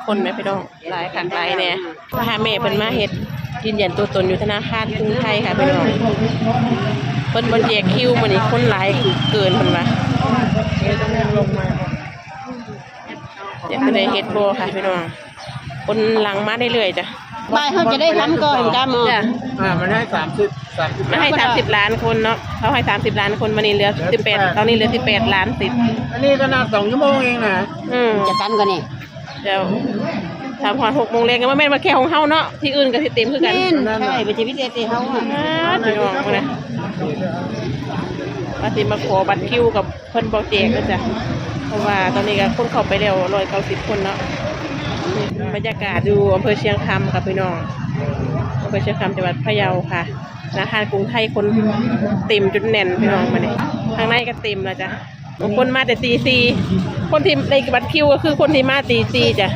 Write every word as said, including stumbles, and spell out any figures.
คนแม่พี่น้อง หลายคักหลายแน่ พาแม่เพิ่นมาเฮ็ดยืนยันตัวตนอยู่ธนาคารกรุงไทยค่ะพี่น้อง เพิ่นบ่แจกคิวมื้อนี้ คนหลายเกินเพิ่นว่า อยากได้เฮ็ดบ่ค่ะพี่น้อง คนหลั่งมาเรื่อยๆจ้ะ บ่ายเขาจะได้ทำก่อนจ้ะหมอ จ้ะ อ่า มันให้สามสิบ สามสิบ มันให้ ล้าน สามสิบล้านคนเนาะ เขาให้สามสิบล้านคน วันนี้เหลือ เหลือ สิบแปด สิบแปด ตอนนี้เหลือ สิบแปดล้านสิบ อันนี้ก็น่าสองชั่วโมงเองนะ อืม จะตันกว่านี้ เดี๋ยว ถามฮอดหกโมงแลงก็บ่แม่นว่าแค่ของเฮาเนาะ ที่อื่นก็สิเต็มคือกัน แม่น ใช่ เป็นชีวิตเอเตเฮาอะ อ่า พี่น้องนะ ว่าสิมาขอบัตรคิวกับเพิ่นบ่แจกแล้วจ้ะ เพราะว่าตอนนี้ก็คนเข้าไปแล้วร้อยเก้าสิบคนเนาะ บรรยากาศอยู่อำเภอเชียงคำค่ะพี่น้อง อำเภอเชียงคำ จังหวัดพะเยาค่ะ ธนาคารกรุงไทยคนเต็มจนแน่นพี่น้อง มาเนี่ย ข้างในก็เต็มแล้วจ้ะ บางคนมาแต่ตีสี่ คนที่ได้บัตรคิวก็คือคนที่มาตีสี่จ้ะ